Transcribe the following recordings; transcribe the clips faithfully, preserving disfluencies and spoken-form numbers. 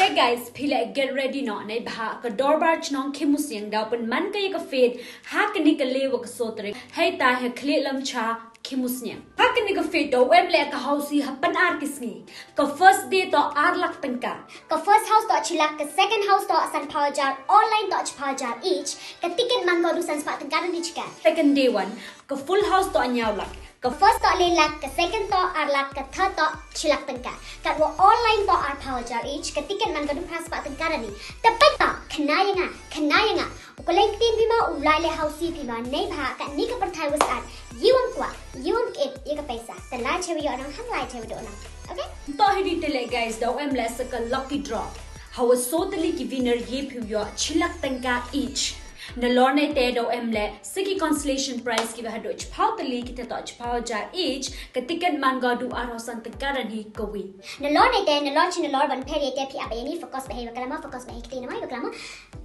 Hey guys, phi leh get ready noh, neibhah ka Dorbar Chnong Khimusniang da u pynman ka ïa ka fete ha kane ka le wa ka so tarik. Hei ta ha Khlieh Lamcha Khimusniang. Ha kane ka fete da u em leh ka housie ha pyn-ar ki sngi. Ka first day toh ar lak tyngka. Ka first house toh shi lak, ka second house toh san phaw hajar, online toh shi phaw hajar each. Ka ticket man ka du san spah tyngka da ni chika. Second day one, ka full house toh hynñiew lak. Ka first toh le lak, ka second toh ar lak, ka third toh shi lak tyngka. Katwa online toh ar phaw hajar each, ka ticket man ka du phra spah tyngka da ni. Te peit ba, khynnah ïa nga, khynnah ïa nga. U kylleng ktien phi mo, u lai leh housie phi mo, neibhah kane ka pyrthei wa sat. Ïa wam kwah, ïa wam kit ïa ka pisa. Te lai che wa ïoh nang, hangne lai che wa duh nang. Okay? Toh hi di te leh guys, da u em leh sa ka lucky draw. Ha wa so tylli ki winner ïa phi u ïoh shi lak tyngka each. Nalor nai te da u em leh sa ki consolation prize ki wa haduh shi phaw tylli, ki te toh shi phaw hajar each, ka ticket man ka du ar haw san tyngka da ni ka wi. Nalor nai te, nalor shi nalor ban pher ïa te phi ap ïa ni, focus ba hei wa kala mo, focus ba hei kti na mo, wa kala mo.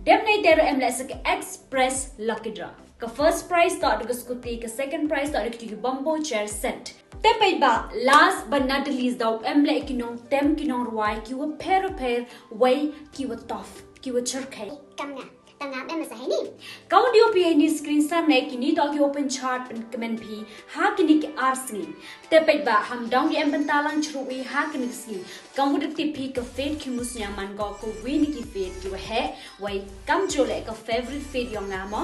Dep nai te da u em leh sa ka express lucky draw. Ka first prize toh da ka scooty, ka second prize toh da ka bumbo chair set. Te peit ba, last but not the least, da u em leh ki nongtem ki nongrwai ki wa pher pher, wei ki wa tough, ki wa chyrkhei. Kam nga, tang nga em sa hei ni. Ka audio phi hei ni screen sa ne, kini toh ki wa pynchart pynkmen phi ha kini ki ar sngi. Te peit ba, ham dang ïa em bynta lang chruwi ha kini ki sngi. Kam wa da tip phi ka fete Khimusniang man ka ka wi na ki fete ki wa heh, wei kam ju leh ka favorite fete yong nga mo.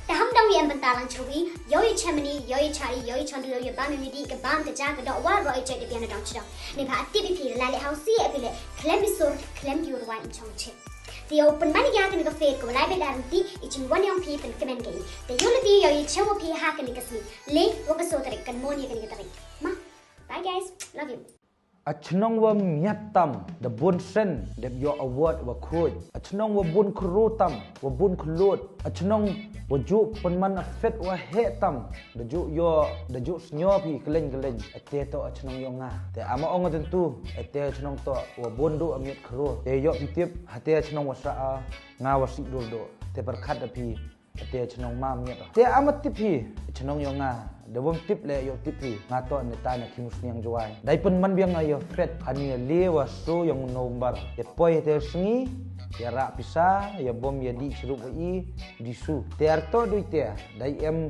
Te ham dang ïa em bynta lang chruwi, ïoh ïa chemni, ïoh ïa chari, ïoh ïa chondu, ïoh ïa bam ïa di, ka bam ka ja ka doh, wa roi jet ïa biang na dong chidong. Neibhah tip ïa phi, la leh housie ïa phi leh, khlem ïa sur, khlem ïa rwai im chong chip. Te ïoh pynman ïa kane ka fete ka wa lai beit da rynti, i jingwan yong phi pynkmen ka i. Te ïoh lati ïoh ïa chewa phi ha kane ka sngi, le wa ka so tarik, kan mon ïa kane ka tarik. Ma, bye guys, love you. A chnong wa miat tam, da bun sien, dep ïoh award wa khuid. A chnong wa bun khru tam, wa bun khlut. A chnong wa ju pynman a fete wa heh tam, da ju ïoh, da ju sngew phi kylleng kylleng. Ate toh a chnong yong nga. Te ama ong a tentu, ate a chnong toh wa bun du a miat khru. Te ïoh phi tip, hate a chnong wa sa a, nga wa si dur du. Te pyrkhat da phi, ate chnong ma miat. Te ama tip hi, chnong yong nga. Da bym tip le ïoh tip hi. Nga toh ne ta na Khimusniang Jowai. Dai pynman biang nga ïoh fete. Hani le wa so yong November. Te poi te sngi. Ïa rah pisa, ïa bom ïa di chirup wa i, di su. Te ar toh dui te. Dai em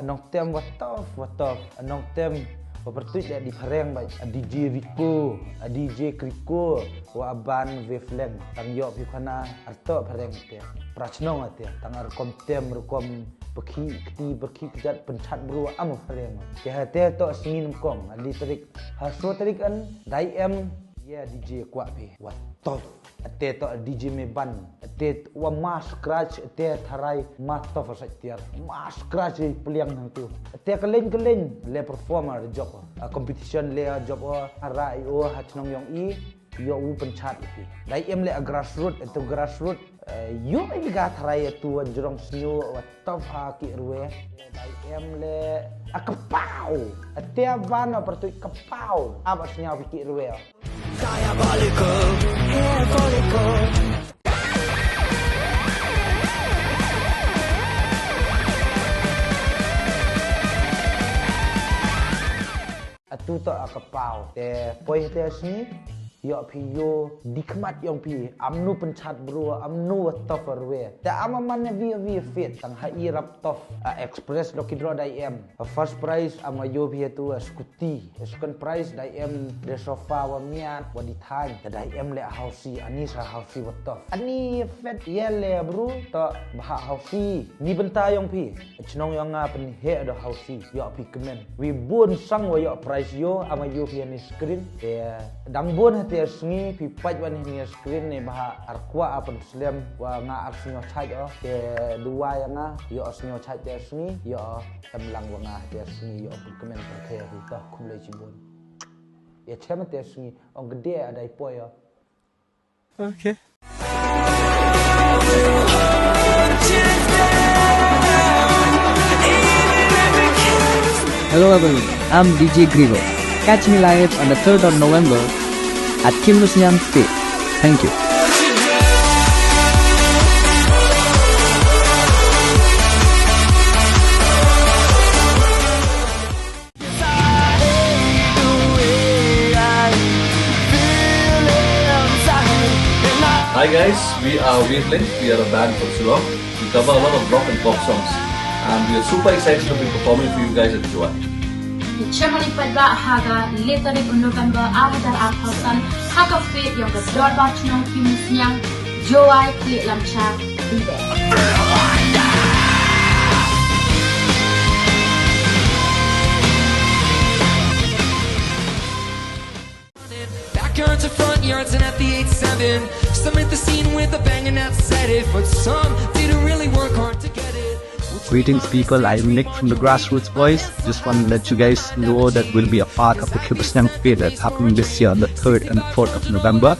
nongtem wa tough, wa tough. Nongtem wa pyrtuit le di phareng bai. A DJ Rico, a DJ Kriko, wa a band Wavelength. Tang ïoh phi khana, ar toh phareng te. Pra chnong ate, tang ar rukom tem, rukom pyrkhi kti, pyrkhi kjat, pynchait bru am phareng. Te hate toh sngi nyngkong, a li tarik, ha so tarik an, dai em, ïa DJ kwah phi, wa tough. Ate toh DJ me ban, ate wa ma scratch, ate tharai ma tough sa tiar, ma scratch pliang hangtu. Ate kylleng kylleng, le performer jop. A competition le jop, ha ra i o, ha chnong yong i, ïoh u pynchait ïa phi. Dai em le a grassroot, atu grassroot, eh, ïoh i ga tharai atu wa jrong sngew wa tough ha ki rwe. Dai em le a kapaw. Ate ban a pyrtuit kapaw. Aba sngew phi ki rwe. Diabolical, hair follicle. Atu toh a kapaw. Te poi te sngi, ïoh phi ïoh di khmat yong phi. Amnu pynchait bru, amnu wa tough rwe. Te ama man na wi wi fete, tang ha i rap tough. A express lucky draw dai em. A first prize ama ïoh phi atu a scooty. A second prize dai em de sofa wa miat, wa di thaiñ. Te dai em le a housie, ani sa housie wa tough. Ani fete ïa le bru, toh bha housie. Ni bynta yong phi. Chnong yong nga pynheh da housie, ïoh phi kmen. Wi bun sang wa ïoh prize ïoh, ama ïoh phi ani screen. Te dang bun hate sngi, phi pait wan ani screen ne bha ar kwah a pynslem, wa nga ar sngew chait o. Te duwai nga, ïoh sngew chait te sngi, ïoh em lang wa nga te sngi, ïoh phi kmen pyrkhe phi toh khublei chibun. Ïa chem te sngi, ong kede a dai poi o. Okay. Hello everyone, I'm D J Grivo. Catch me live on the third of November at Khimusniang Fete. Thank you. Guys, we are Wavelength. We are a band from Shillong. We cover a lot of rock and pop songs, and we are super excited to be performing for you guys at Jowai. Te shem ïa phi pat ba ha ka le tarik u November ar hajar arphew san ha ka field ïong ka Dorbar Chnong Pymsniang, Jowai, klik lam sha. Be there. Backyards and front yards and at the eight seven. Some hit the scene with a bang and that's set it. But some didn't really work hard to get it. Greetings, people. I'm Nick from the Grassroots Boys. Just want to let you guys know that we'll be a part of the Pymsniang Fair that's happening this year on the third and fourth of November.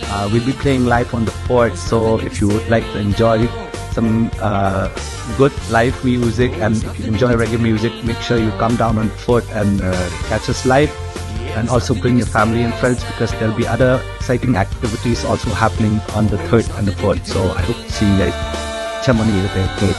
Uh, we'll be playing live on the fourth, so if you would like to enjoy some uh, good live music and if you enjoy reggae music, make sure you come down on the fourth and uh, catch us live. And also bring your family and friends because there'll be other exciting activities also happening on the third and the fourth. So I hope to see you guys. Chem on the other day.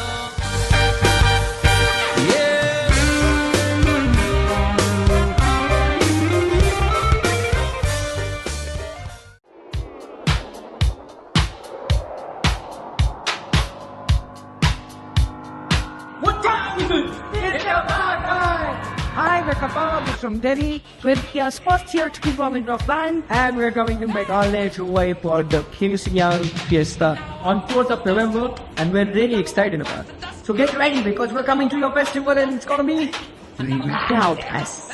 What time is it? It's about time! Hi, we're Kapal from Delhi. We're here, first here to perform in Rockland, and we're going to make our way for the Pymsniang Fiesta on fourth of November, and we're really excited about it. So get ready because we're coming to your festival and it's gonna be loud as